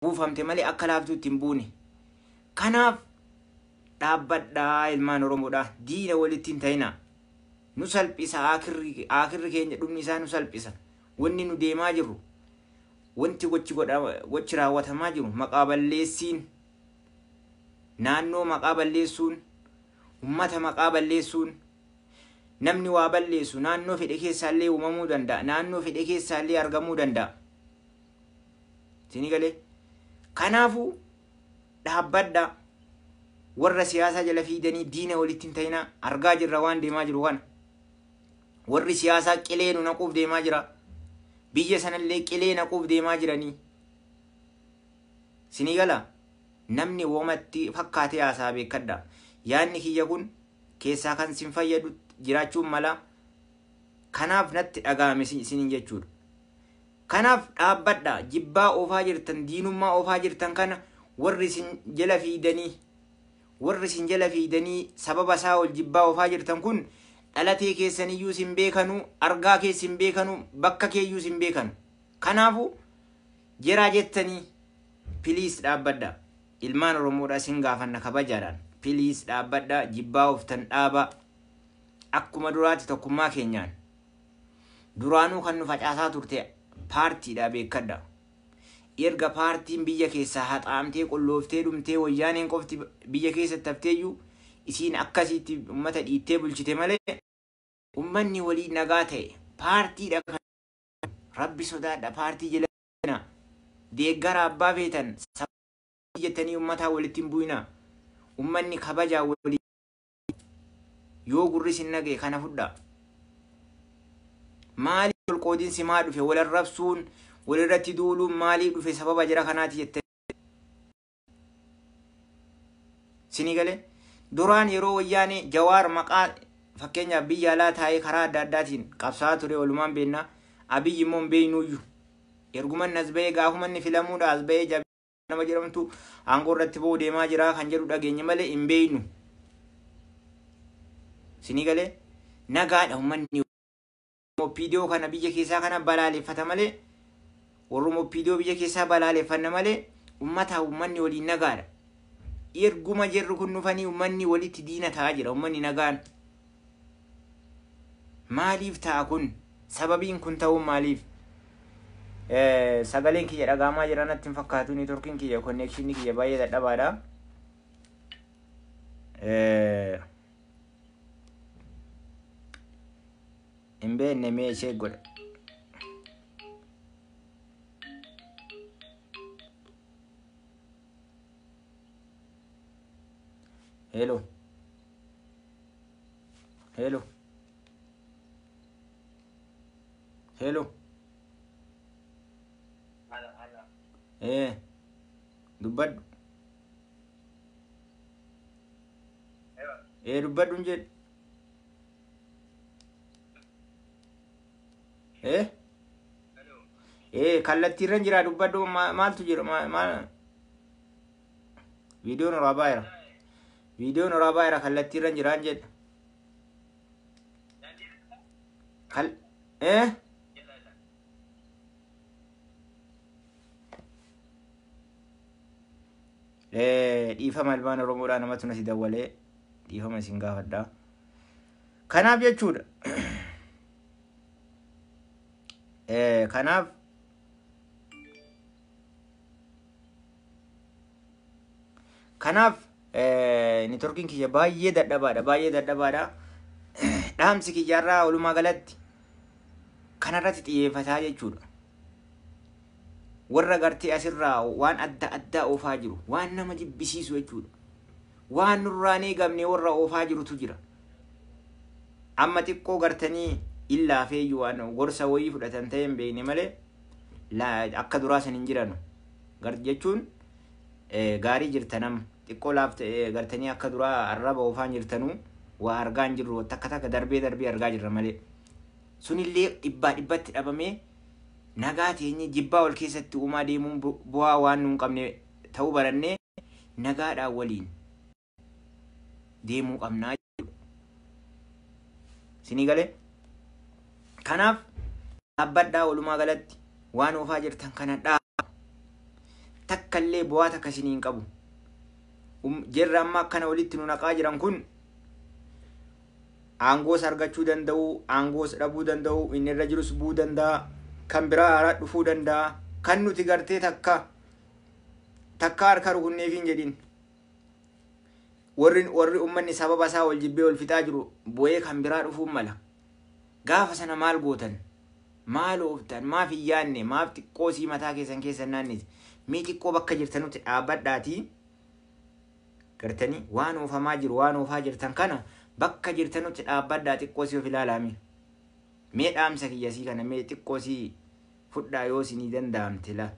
Buufamte malee akka laaftuutti hin buune. Kanaaf dhaabbadhaa ilmaan Oromoodha. Diina walitti hin ta'inaa. Nu salphisa akirri keenya dhumni isaa nu salphisa. Wanni nu deemaa jirru wanti gochi raawwatamaa jiru maqaa balleessiin naannoo maqaa balleessuun ummata maqaa balleessuun namni waa balleessu naannoo fedhe keessaallee uumamuu danda'a. Naannoo fedhe keessaallee argamuu danda'a. Isinii galee? Kanaafuu dhaabbadhaa. Warra siyaasaa jala fiidanii diina walitti hin ta'inaa. Argaa jirra waan deemaa jiru kana. Warri siyaasaa qilee nu naquuf deemaa jira. Biyya sanallee qilee naquuf deemaa jiranii. Isinii galaa? Namni womatti fakkaatee haasaa beekadha. Yaadni kiyya kun keessaa kan sin fayyadu jiraachuun mala. Kanaaf natti dhaga'ame isiniin jechuudha. Kanaaf dhaabbadha. Jibbaa oofaa jirtan, diinummaa oofaa jirtan kana warri isin jala fiidanii warri isin jala fiidanii sababa isaa ol jibbaa oofaa jirtan kun dhalatee keessaniyyuu isin beekanu, argaa keessa hin beekanu, bakka keeyyuu isin beekanu. Kanaafuu jeraa jettanii piliis dhaabbadha. Ilmaan Oromoodha isin gaafanna kabajaadhaan. Piliis dhaabbadha, jibbaa ooftan dhaaba. Akkuma duraatti tokkummaa keenyaan. Duraanuu kan nu facaasaa turte paartiidha beekadha. Erga paartiin biyya keessaa haxaamtee qullooftee dhumtee wayyaaneen qofti biyya keessatti hafteeyyuu isiin akkasitti uummata dhiittee bulchite malee uummanni walii nagaa ta'e paartiidha kan rabbi sodaadha paartii jala deeggara abbaa feetan sababa jettanii uummataa walitti hin bu'inaa. Uummanni kabajaa walii yoo gurri isin naga'e kana fudhaa. Maaliif wal qoodinsi maa dhufe wal arrabsuun walirratti duuluun maaliif dhufe sababa jara kanaati jettanii. Isinii galee duraan yeroo wayyaanee Jawaar maqaa fakkeenyaaf biyya alaa taa'ee karaa adda addaatiin qabsaa'aa ture walumaan beennaa Abiyyi immoo hin beeknuyyuu. Erguman as ba'ee gaafuma inni filamuudha as ba'ee jabee nama jedhamtu aangoo irratti ba'uu deemaa jira kan jedhu dhageenye malee hin beeknu. Isinii galee nagaadha uummanni OPDO kana biyya keessaa kana balaaleffata malee warruma OPDO biyya keessaa balaaleffanna malee uummataa uummanni waliin nagaadha. Erguma jirru kun dhufanii uummanni walitti diina ta'aa jira uummanni nagaan. Maaliif ta'a kun? Sababiin kun ta'uun maaliif? Sagaleen kiyya dhaga'amaa jira natti hin fakkaatu neetworkiin kiyya konneekshinii kiyya baay'ee dadhabaadha. Hin beekne mee ishee godha. Hello. Hello. Hello. Dubbadhu. Dubbadhu hin jedhu. Kallattiirra jira dubbadhu maaltu jira maal viidiyoon waraabaa jira. Viidiyoon waraabaa jira kallattiirra jira hin jedhu. Dhiifama ilmaan Oromoodhaa namatu nasi dawwalee dhiifama isin gaafadha. Kanaaf jechuudha. Kanaaf neetworkiin kiyya baay'ee dadhabaadha baay'ee dadhabaadha. Dhaamsi kiyyaarraa walumaa galatti kanarratti xiyyeeffataa jechuudha. Warra gartee asirraa waan adda addaa oofaa jiru waan nama jibbisiisu jechuudha. Waan nurraan eegamne warra oofaa jirutu jira. Amma xiqqoo gartanii illaafeeyyuu waan gorsa wayii fudhatan ta'e hin beekne malee akka duraa san hin jiranu. Jechuun gaarii jirta nama xiqqoo laafte gartanii akka duraa arraba oofaa jirtanuu waa argaa hin jirru takka takka darbee darbee argaa jirra malee. Sunillee dhibbaa dhibbatti dhabamee nagaa teenye jibbaa wal keessatti uumaa deemuun bu'aa waan nu hin qabne ta'uu barannee nagaadhaan waliin deemuu qabnaa jechuudha. Isinii galee? Kanaaf dhaabbadhaa walumaa galatti waan oofaa jirtan kana dhaaba. Takkallee bu'aa takka isinii hin qabu. Jarri amma akkana walitti nu naqaa jiran kun aangoos argachuu danda'u, aangoos dhabuu danda'u, inni irra jirus bu'uu danda'a, kan biraa haaraa dhufuu danda'a. Kan nuti gartee takka takka harka rukunneef hin jedhin. Warri uummanni sababa isaa wal jibbee wal fixaa jiru bu'ee kan biraa dhufuu mala. Gaafa sana maal gootan? Maal ooftan? Maaf hin yaadne? Maaf xiqqoo sii mataa keessan keessan naanniti? Mee xiqqoo bakka jirtanutti dhaabbadhaatii gartanii waan oofamaa jiru, waan oofaa jirtan kana bakka jirtanutti dhaabbadhaa, xiqqoo sii of ilaalaami. Mee dhaamsa kiyyasii kana mee xiqqoo sii fudhaa yoo isinii danda'amte la.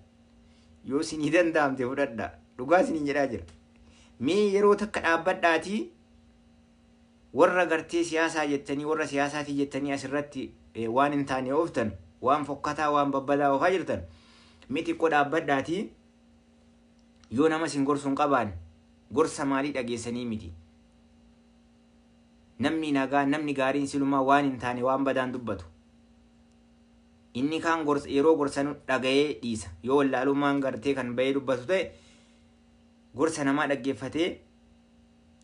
Yoo isinii danda'amte fudhadhaa. Dhugaa isiniin jedhaa jira. Mee yeroo takka dhaabbadhaatii warra gartee siyaasaa jettanii, warra siyaasaatii jettanii asirratti waan hin taane ooftan, waan fokkataa, waan babbadaa oofaa jirtan, mee xiqqoo dhaabbadhaatii yoo nama isin gorsuun qabaan gorsa maalii dhageessanii miti. Namni nagaa, namni gaariin silumaa waan hin taane, waan badaan dubbatu. Inni kaan gorsa yeroo gorsanu dhaga'ee dhiisa. Yoo wallaalummaan gartee kan bahee dubbatu ta'e, gorsa namaa dhaggeeffatee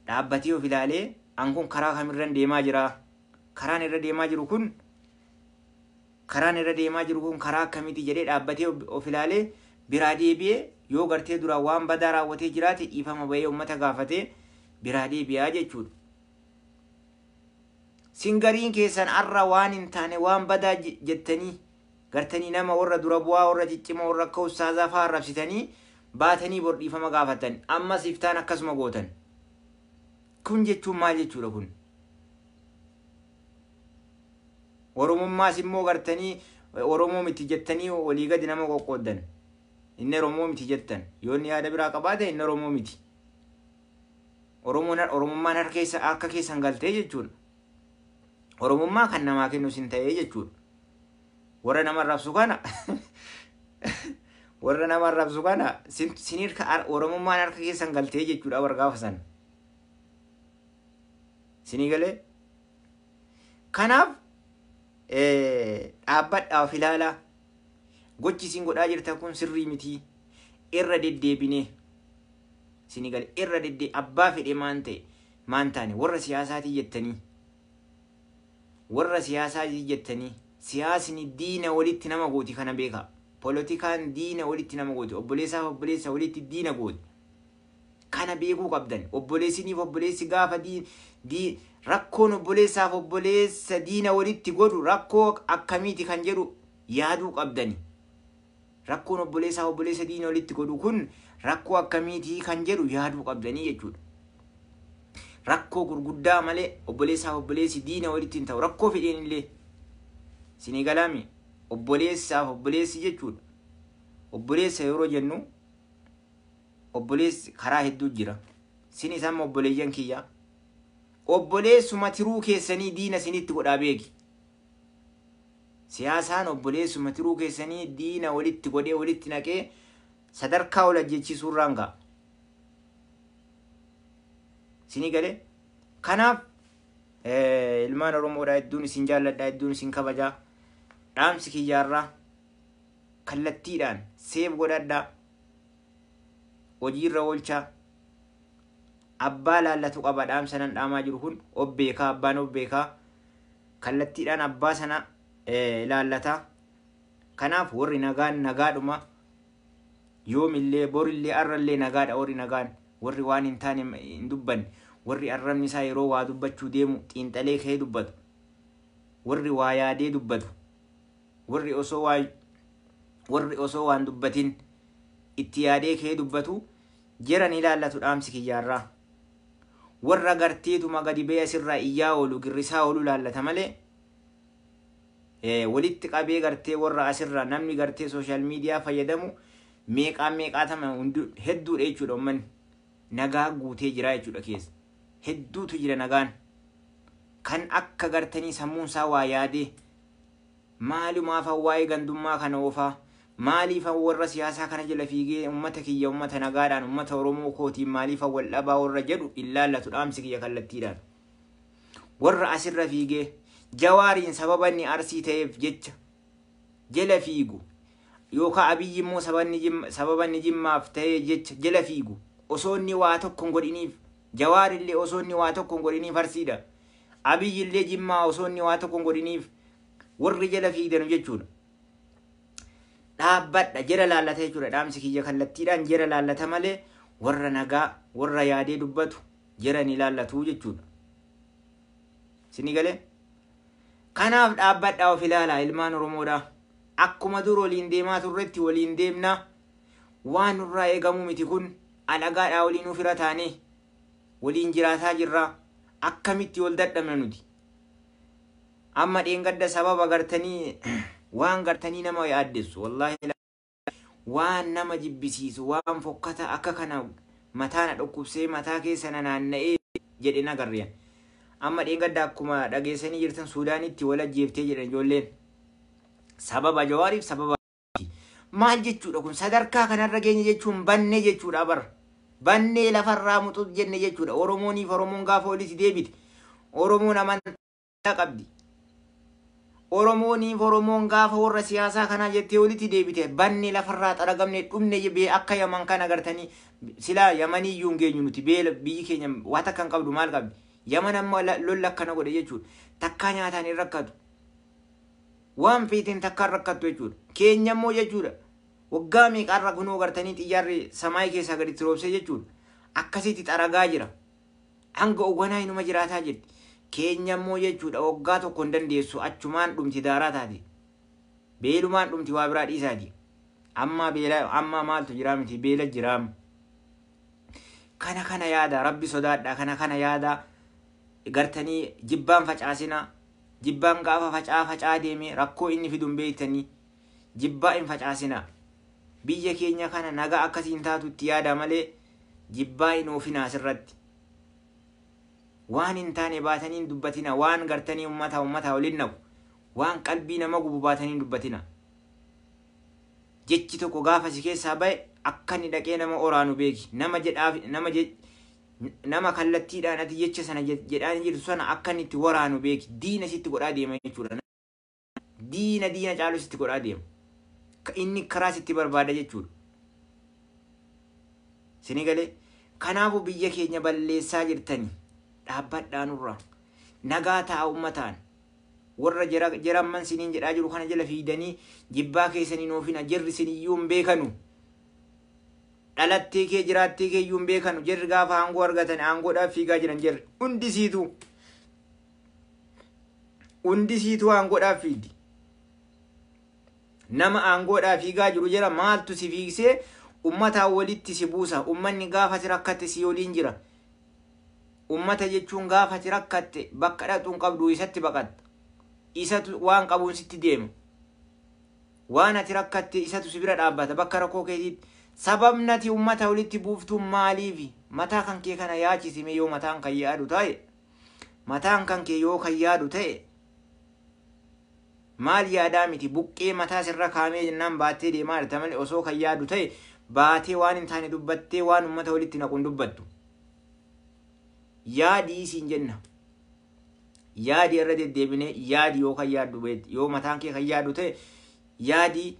dhaabbatee of ilaalee, an kun karaa kamirra deemaa jira? Karaan irra deemaa jiru kun, karaan irra deemaa jiru kun karaa akkamiiti jedhee dhaabbatee of ilaalee biraa deebi'ee, yoo gartee duraan waan badaa raawwatee jiraate dhiifama bahee uummata gaafatee biraa deebi'aa jechuudha. Singariin keessan arra waan hin taane, waan badaa jettanii gartanii nama warra dura bu'aa, warra ciccimoo, warra akka ustaazaa fa'aa arrabsitanii baatanii bor dhiifama gaafatan, ammas iftaan akkasuma gootan. Kun jechuun maal jechuudha kun? Oromummaas immoo gartanii Oromoo miti jettanii walii gadi nama qoqqooddan. Inni Oromoo miti jettan. Yoo inni yaada biraa qabaate inni Oromoo miti. Oromummaan harka keessan galtee jechuudha. Oromummaa kan namaa kennu sin ta'ee jechuudha. Warra nama arrabsu kana, warra nama arrabsu kana sin Oromummaan harka keessan galtee jechuudha warra gaafa sana. Sinii galee? Kanaaf dhaabbadhaa, of ilaalaa. Gochi isin godhaa jirtan kun sirrii miti. Irra deddeebinee sinii galee, irra deddee abbaa fedhe maan ta'e maan taane, warra siyaasaatii jettanii, warra siyaasaatii jettanii, siyaasni diina walitti nama gooti, kana beeka. Polotikaan diina walitti nama gooti. Obboleessaaf obboleessa walitti diina gooti. Kana beekuu qabdan. Obboleessiniif obboleessi gaafa dii rakkoon obboleessaaf obboleessa diina walitti godhu rakkoo akkamiiti kan jedhu yaaduu qabdani. Rakkoon obboleessaaf obboleessa diina walitti godhu kun rakkoo akkamiiti kan jedhu yaaduu qabdanii jechuudha. Rakkoo gurguddaa malee obboleessaaf obboleessi diina walitti hin ta'u. Rakkoo fedheen illee sinii galaami, obboleessaaf obboleessi jechuudha. Obboleessa yeroo jennu obboleessi karaa hedduu jira. Sin isaan obboleeyyan kiyya. Obboleessuma tiruu keessanii diina sinitti godhaa beeki. Siyaasaan obboleessuma tiruu keessanii diina walitti godhee, walitti naqee sadarkaa ol ajjeechisuurraan ga'a. Sinii galee? Kanaaf ilmaan Oromoodhaa, hedduun isin jaalladha, hedduun isin kabajaa. Dhaamsi kiyyaarraa kallattiidhaan save godhadhaa. Hojiirra oolchaa. Abbaa laallatu qaba dhaamsa nan dhaamaa jiru kun, of beekaa, abbaan of beekaa. Kallattiidhaan abbaa sana laallataa. Kanaaf warri nagaan nagaadhuma, yoomillee, borillee, arrallee nagaadha. Warri nagaan, warri waan hin taane hin dubbanne, warri arrabni isaa yeroo waa dubbachuu deemu xiinxalee ka'ee dubbatu, warri waa yaadee dubbatu, warri osoo waan dubbatin itti yaadee ka'ee dubbatu jiran ilaallatu dhaamsi kiyyaarraa. Warra garteetuma gadi ba'ee asirraa iyyaa oolu, girrisaa oolu laallata malee, walitti qabee gartee warra asirraa namni gartee social media fayyadamu meeqaan meeqaatama hedduudha jechuudha. Uummanni nagaa guutee jira jechuudha, keessa hedduutu jira nagaan, kan akka gartanii sammuun isaa waa yaadee, maalumaaf waa'ee gandummaa kana oofaa, maaliif warra siyaasaa kana jala fiigee ummata kiyya, ummata nagaadhaan, ummata Oromoo kootiin maaliif wal dhabaa warra jedhu ilaallatu dhaamsi kiyya kallattiidhaan. Warra asirra fiigee Jawaariin sababa inni Arsii ta'eef jecha jala fiigu Yookaan Abiyyi immoo sababa inni Jimmaaf ta'ee jecha jala fiigu osoo inni waa tokko hin godhiniif, Jawaar illee osoo inni waa tokko hin godhiniif Arsiidha. Abiyyi illee Jimmaa osoo inni waa tokko hin godhiniif warri jala fiigdanu jechuudha. Dhaabbadha, jala laallata jechuudha. Dhaamsi kiyya kallattiidhaan jala laallata malee warra nagaa, warra yaadee dubbatu jala ni laallatu jechuudha. Sini galee? Kanaaf dhaabbadhaa, of ilaalaa, ilmaan Oromoodhaa. Akkuma dur waliin deemaa turretti waliin deemnaa. Waan nurraa eegamuu miti kun, alagaadhaa waliin ofirra taanee waliin jiraataa jirraa. Akkamitti wal dadhabna nuti? Amma dheengadda sababa gartanii waan gartanii nama yaaddessu, wallaahi waan nama jibbisiisu, waan fokkata akka kana mataa na dhukkubsee mataa keessa na naanna'ee jedhe nagarreen. Amma dheengadda akkuma dhageessanii jirtan Suudaanitti wal ajjeeftee jedhan ijoolleen. Sababa Jawaariif, sababa maal jechuudha kun? Sadarkaa kanarra geenye jechuun banne jechuudha bara. Bannee lafarraa muxu jenne jechuudha. Oromooniif Oromoon gaafa walitti deebite, Oromoon amantaa qabdi. Oromooniif Oromoon gaafa warra siyaasaa kanaa jettee walitti deebite, banne lafarraa xaragamne dhumne. Bee akka Yaman kana gartanii silaa Yamanii iyyuu hin geenyu nuti, beela biyyi keenya waan takka hin qabdu, maal qabdi? Yaman amma lolla akkana godhe jechuudha. Takkaa nyaataan hin rakkatu. Waan feeteen takkaan rakkattu jechuudha. Keenya immoo jechuudha. Waggaa meeqaarra kunoo gartanii xiyyaarri samaayii keessaa gaditti roobsee jechuudha. Akkasitti xaragaa jira. Hanga ogwanaa inuma jiraataa jirti. Keenya immoo jechuudha waggaa tokko hin dandeessu, achumaan dhumti, daaraa taate. Beelumaan dhumti, waa biraa dhiisaati. Amma beela, amma maaltu jiraa miti, beela jiraam. Kana kana yaada, Rabbi sodaadha, kana kana yaada, gartanii jibbaan facaasinaa. Jibbaan gaafa facaa facaa deeme rakkoo inni fidu hin beektanii, jibbaa hin facaasinaa. Biyya keenya kana nagaa akkasiin taatu itti yaada malee jibbaa hin oofinaa asirratti. Waan hin taane baatanii hin dubbatina, waan gartanii ummata ummata waliin naqu, waan qalbii nama gubu baatanii hin dubbatina. Jechi tokko gaafa si keessaa ba'e akka inni dhaqee nama oraanu beeki. Nama jedhaaf nama kallattiidhaan ati jecha sana jedhaan jirtu sana akka inni itti waraanu beeki. Diina sitti godhaa deema jechuudha. Diina diina caalu sitti godhaa deema. Inni karaa sitti barbaada jechuudha. Sini galee? Kanaafuu biyya keenya balleessaa jirtani, dhaabbadhaa nurraa. Nagaa ta'a uummataan. Warra jaramman siniin jedhaa jiru kana jala fiidanii jibbaa keessanii oofina, jarri siniyyuu hin beekanu. Dhalattee kee jiraattee kee iyyuu hin beekanu. Jarri gaafa aangoo argatan aangoodhaaf fiigaa jiran jarri. Hundisiituu. Hundisiituu aangoodhaaf fiigdi. Nama aangoodhaaf fiigaa jiru jira maaltu si fiigsee ummataan walitti si buusa? Ummanni gaafa si rakkatte si waliin jira. Ummata jechuun gaafa si rakkatte bakka dhaqxuun qabdu isatti baqatta. Isatu waan qabuun sitti deema. Waan ati rakkatte isatu si bira dhaabbata bakka rakkoo keetiitti. Sababni ati ummata walitti buuftuun maaliifi? Mataa kan kee kana yaachisime. Yoo mataan kan yaadu ta'e, mataan kan kee yoo kan yaadu ta'e, maal yaadaa miti, buqqee mataa sirra kaamee jennaan baattee deemaa jirta malee osoo kan yaadu ta'e baatee waan hin taane dubbattee waan ummata walitti naquun dubbattu. Yaadii siin jenna. Yaadii, irra deddeebinee yaadi. Yoo kan yaaddu, yoo mataan kee kan yaadu ta'e yaadii,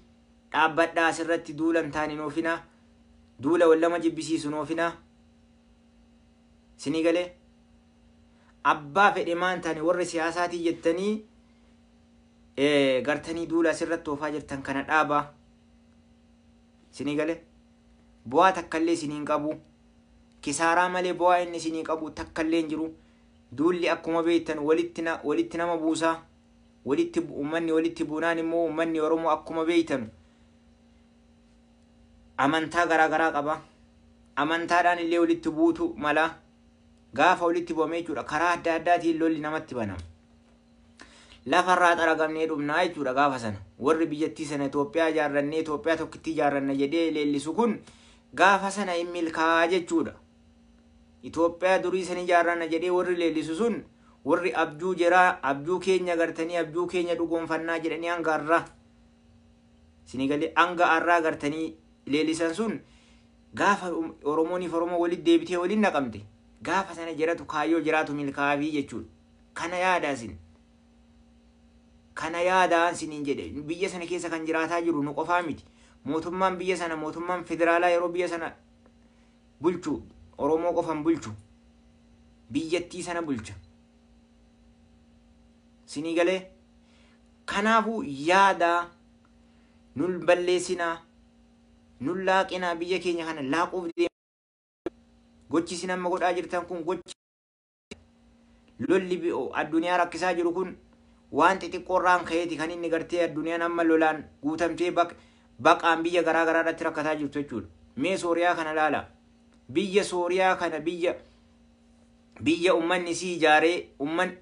dhaabbadhaa asirratti. Duula hin taane noofinaa, duula wal lama jibbisiisu noofinaa. Sinii galee? Abbaa fedhe maan taane, warri siyaasaatii jettanii gartanii duula asirratti oofaa jirtan kana dhaabaa. Sinii galee? Bu'aa takkallee isiniin qabu. Kisaaraa malee bu'aa inni isinii qabu takkallee hin jiru. Duulli akkuma beektan walitti nama buusaa. Walitti ummanni walitti buunaan immoo ummanni Oromoo akkuma beektan amantaa garaa garaa qaba. Amantaadhaan illee walitti buutu mala. Gaafa walitti bu'ame jechuudha karaa adda addaatiin lolli namatti banama. Lafarraa xaragamnee dhumnaa jechuudha gaafa sana. Warri biyyattii sana Itoophiyaa ijaarrannee, Itoophiyaa tokkitti ijaarranna jedhee leellisu kun gaafa sana hin milkaa'aa jechuudha. Itoophiyaa durii sana ijaarranna jedhee warri leellisu sun, warri abjuu jiraa, abjuu keenya gartanii abjuu keenya dhugoonfannaa jedhanii hanga har'aa, isinii galee, hanga har'aa gartanii leellisan sun gaafa Oromooniif Oromoo walitti deebitee waliin naqamte gaafa sana jedhatu kaayyoo jiraatu milkaa'aafii jechuudha. Kana yaadaa isin. Kana yaadaan siniin jedhe, biyya sana keessa kan jiraataa jiru nu qofaa miti. Mootummaan biyya sana, mootummaan federaalaa yeroo biyya sana bulchu Oromoo qofan bulchu, biyyattii sana bulcha. Sinii galee? Kanaafuu yaadaa, nun balleessinaa, nun laaqinaa. Biyya keenya kana laaquuf deema. Gochi isin amma godhaa jirtan kun, gochi lolli addunyaa rakkisaa jiru kun waan xixiqqoorraan ka'eeti kan inni gartee addunyaan amma lolaan guutamtee baqaan biyya garaa garaa irratti rakkataa jirtu jechuudha. Mee Sooriyaa kana laala. Biyya Sooriyaa kana, biyya ummanni sii ijaaree, umman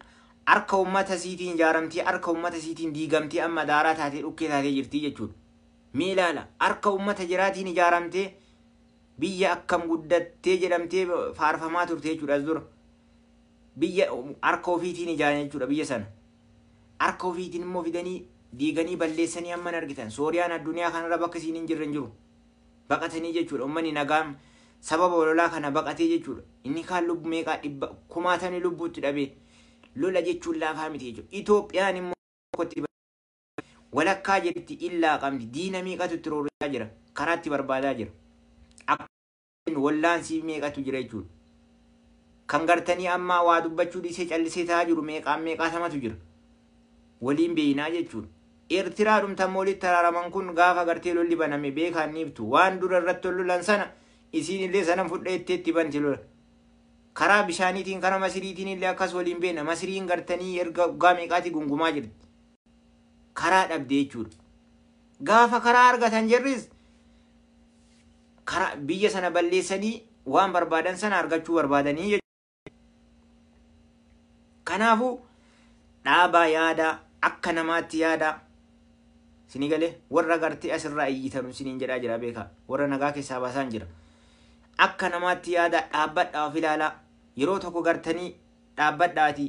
harka ummata siitiin ijaaramtee, harka ummata siitiin diigamtee, amma daaraa taatee dhukkee taatee jirti jechuudha. Mee ilaala, harka ummata jiraatiin ijaaramtee biyya akkam guddattee jedhamtee faarfamaa turte jechuudha as dura. Biyya harka ofiitiin ijaaran jechuudha biyya sana. Harka ofiitiin immoo fidanii diiganii balleessanii amma argitan. Sooriyaan addunyaa kanarra bakka isiin hin jirre hin jiru. Baqatanii jechuudha. Uummanni nagaan sababa lolaa kana baqatee jechuudha. Inni kaan lubbu meeqaa dhibba kumaatamni lubbuutti dhabee, lola jechuun laafaa miti jechuudha. Itoophiyaan immoo walakkaa jirti, illaa qabdi. Diina meeqatu itti roorrisaa jira. Karaatti barbaadaa jira. Akka wallaansii meeqatu jira jechuudha. Kan gartanii amma waa dubbachuu dhiisee callisee taa'aa jiru meeqaan meeqaatamatu jira. Waliin beeynaa jechuudha. Eertiraa dhumtammoo walitti araaraman kun gaafa gartee lolli baname beekaan ni ibtu. Waan dura irratti lolan sana isiin illee sana fudhee itti banti lola. Karaa bishaaniitiin, karaa Masiriitiin illee akkas waliin beena. Masiriin gartanii erga waggaa meeqaati gungumaa jirti. Karaa dhabde jechuudha. Gaafa karaa argatan jirris karaa biyya sana balleessanii waan barbaadan sana argachuu barbaadanii jechuudha. Kanaafuu dhaabaa, yaadaa, akka namaatti yaadaa. Isinii galee? Warra gartee asirraa iyyitanu isiniin jedhaa jira, beekaa. Warra nagaa keessaa baasaan jira. Akka namaatti yaadaa, dhaabbadhaa, of ilaalaa. Yeroo tokko gartanii dhaabbadhaati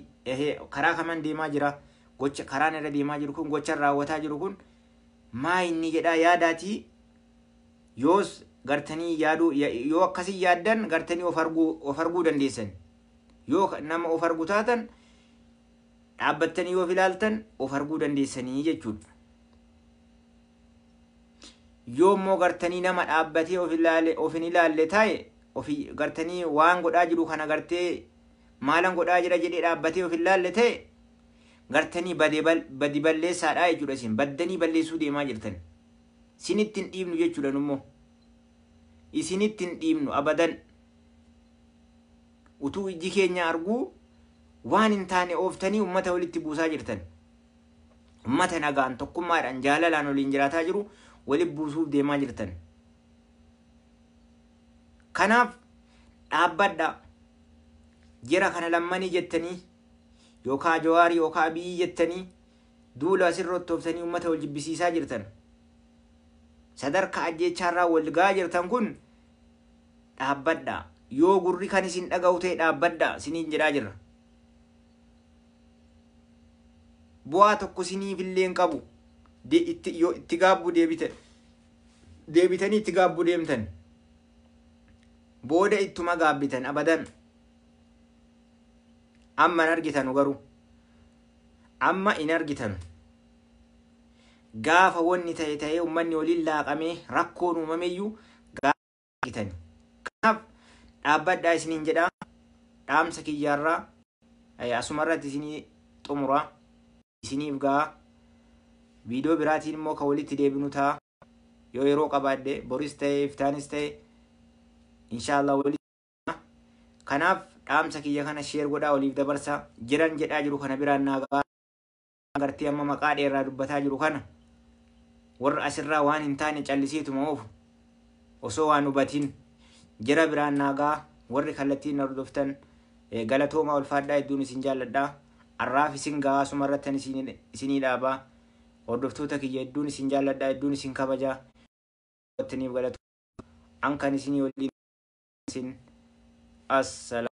karaa kaman deemaa jira, gocha karaan irra deemaa jiru kun, gocha raawwataa jiru kun maa inni jedhaa yaadaatii. Yoos gartanii yaaduu, yoo akkasii yaaddan gartanii of arguu dandeessan. Yoo nama of argu taatan, dhaabbattanii yoo of ilaaltan of arguu dandeessanii jechuudha. Yoo immoo gartanii nama dhaabbatee of ilaale of hin ilaalle taa'e, ofi gartanii waan godhaa jiru kana gartee maalan godhaa jira jedhee dhaabbatee of ilaalle ta'e, gartanii badi balleessaadha jechuudha. Isin baddanii balleessuu deemaa jirtan. Isinitti hin dhiibnu jechuudha. Nummoo isinitti hin dhiibnu abadan. Utuu ijji keenya arguu waan hin taane ooftanii ummata walitti buusaa jirtan. Ummata nagaan, tokkummaadhaan, jaalalaan waliin jiraataa jiru walitti buusuuf deemaa jirtan. Kanaaf dhaabbadha. Jira kana lammanii jettanii, yookaan Jawaarii yookaan Abiyyi jettanii duula asirratti ooftanii ummata wal jibbisiisaa jirtan. Sadarkaa ajjeechaarraa wal ga'aa jirtan kun dhaabbadha. Yoo gurri kan isin dhaga'u ta'e dhaabbadha isiniin jedhaa jirra. Bu'aa tokko isiniif illee hin qabu. Yoo itti gaabbuu deebite, deebitanii itti gaabbuu deemtan. Booda ittuma gaabbitan abadan. Amma hin argitanu garuu. Amma hin argitanu. Gaafa wanni ta'e ta'ee uummanni waliin laaqamee rakkoon uumameyyuu gaafa argitani. Kanaaf dhaabbadhaa isiniin jedhaa. Dhaamsa kiyyaarraa asumarratti isinii xumuraa. Isiniif ga'a. Viidiyoo biraatiin immoo kan walitti deebinu ta'a. Yoo yeroo qabaadhe boris ta'e iftaanis ta'e inshaallah walitti. Kanaaf dhaamsa kiyya kana share godhaa, waliif dabarsaa. Jiran jedhaa jiru kana biraan naagaa gartee amma maqaa dheeraa dubbataa jiru kana, warra asirraa waan hin taane callisiituma oofu osoo waan hubatiin jira biraan naagaa. Warri kallattiin hordoftan galatooma, ulfaadhaa, hedduun isin jaalladhaa. Arraaf isin gahaa, asumarrattan isinii dhaabaa. Hordoftoota kiyya, hedduun isin jaalladhaa, hedduun isin kabajaa. Wattaniif galatooma. An kan isinii waliin isin assalaam.